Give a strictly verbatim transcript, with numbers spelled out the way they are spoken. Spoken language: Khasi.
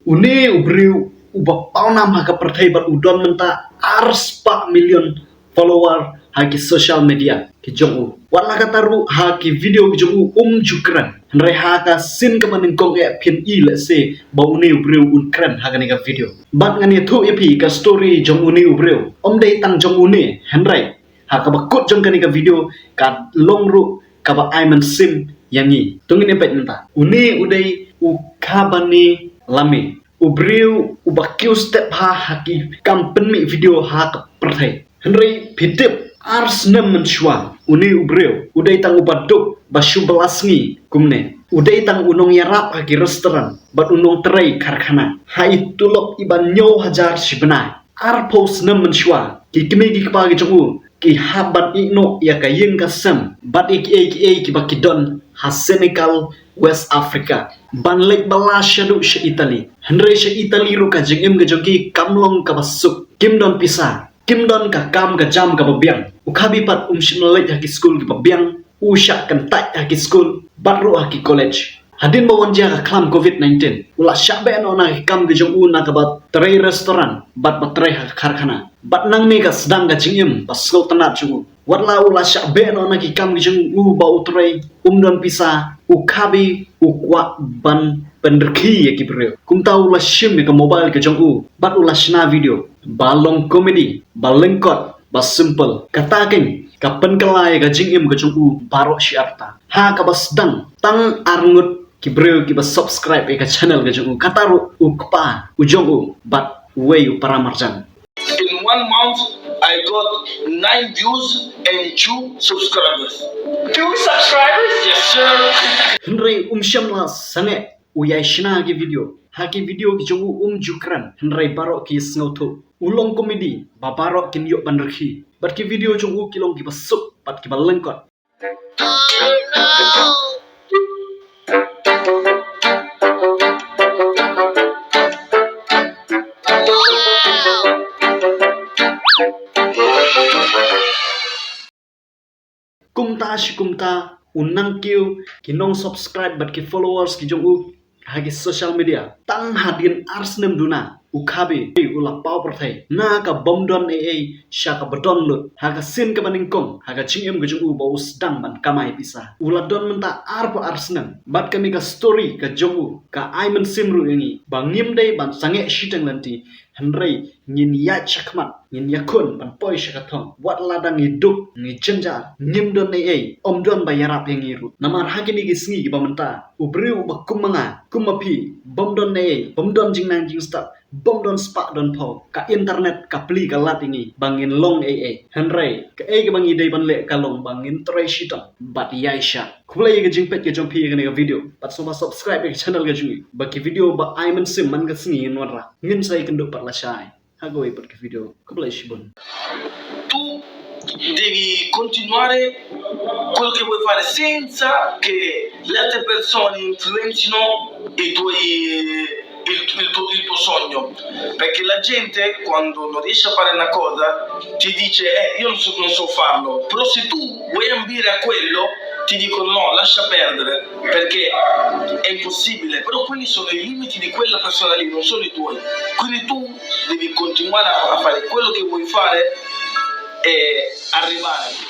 Une u briew uba pawnam ha ka pyrthei bad u don mynta ar spah million follower ha ki social media ki jong u. Wat la kata ruh ha ki video ki jong u um ju kren. Hynrei ha ka sien kaba nyngkong eh phin i lehse ba une u briew un kren ha kane ka video. Bad ngan ïathuh ïa phi ka story jong une u briew. Ym dei tang jong une, hynrei ha kaba kut jong kane ka video ka long ruh kaba ai mynsiem ïa ngi. To ngin ïa peit mynta. Une u dei u Khabane Lame, u briew uba kiew step bha ha ki kam pynmih video ha ka pyrthei. Hynrei phi tip, ar snem mynshuwa une u briew u dei tang uba duk ba shu bylla sngi kumne. U dei tang u nongïarap ha ki restaurant bad u nongtrei karkhana. Ha i tulop iba hynñiew hajar shi bnai. Arphew snem mynshuwa ki kmie ki kpa ki jong u ki hap ban ïeh noh ïa ka ïing ka sem bad ïa kiei kiei kiba ki don ha Senegal, West Africa, ban leit bylla shaduh sha Italy. Hynrei sha Italy ruh ka jingim ka jong ki kam long kaba suk. Kim don pisa, kim don ka kam ka jam kaba biang. U Khabi pat um shym la leit ha ki skul kiba biang. U shah kyntait ha ki skul bad ruh ha ki college. Hadien ba wan jia ka khlam covid nineteen, u la shah beh noh na ki kam ki jong u na kaba trei restaurant bad ba trei ha ka karkhana. Bad nangne ka sdang ka jingim ba sngewtynnat jong u. Wat la u la shah beh noh na ki kam ki jong u ba u trei, um don pisa, u Khabi u kwah ban pynrkhie ïa ki briew. Kumta u la shim ïa ka mobile ka jong u bad u la shna video ba long comedy, ba lyngkot, ba simple. Kata keiñ ka pynkylla ïa ka jingim ka jong u baroh shi arta. Ha kaba sdang tang arngut ki briew kiba subscribe ïa ka channel ka jong u. Kata ruh u kpa u jong u bad uwei u para marjan. In one month, I got nine views and two subscribers. Two subscribers? Yes, sir. Hynrei um shym la sangeh u ïai shna ki video. Ha ki video ki jong u um ju kren, hynrei baroh ki sngewthuh. U long comedy ba baroh kin ïoh ban rkhie. Bad ki video jong u ki long kiba suk bad kiba lyngkot. Kumta shi kumta u nang kiew ki nong subscribe bad ki followers ki jong u ha ki social media. Tang hadien ar snem duna u Khabi u la paw pyrthei na ka bym don ei ei sha kaba don lut. Ha ka sien kaba nyngkong ha ka jingim ka jong u ba u sdang ban kamai pisa, u la don mynta arphew ar snem. Bad kane ka story ka jong u ka ai mynsiem ruh ïa ngi ba ngim dei ban sangeh shiteng lynti, hynrei ngin ïaid shakhmat, ngin ïakhun ban poi sha ka thong. Wat la dang ngi duk, ngi jynjar, ngim don ei ei, ym don ba ïarap ïa ngi ruh. Namar ha kine ki sngi kiba mynta, u briew uba kum ma nga, kum ma phi, bym don ei ei, bym don jingnang jingstad, bym don spah don phew. Ka internet ka plie ka lad ïa ngi ba ngin long ei ei. Hynrei kaei kaba ngi dei ban leh ka long ba ngin trei shitom bad ïaishah. Khublei ïa ka jingpeit ka jong phi ïa kane ka video. Bad sngewbha subscribe ïa ka channel ka jong ngi ba ki video ba ai mynsiem man ka sngi ngin wanrah. Ngin sa ïakynduh pat lashai ha kawei pat ka video. Khublei shibun. Tu devi continuare quello che vuoi fare senza che le altre persone influenzino i tuoi, il, il tuo, il tuo sogno. Perché la gente, quando non riesce a fare una cosa, ti dice: "Eh, io non so, non so farlo." Però se tu vuoi ambire a quello, ti dicono: "No, lascia perdere, perché è impossibile." Però quelli sono i limiti di quella persona lì, non sono i tuoi. Quindi tu devi continuare a, a fare quello che vuoi fare e arrivare.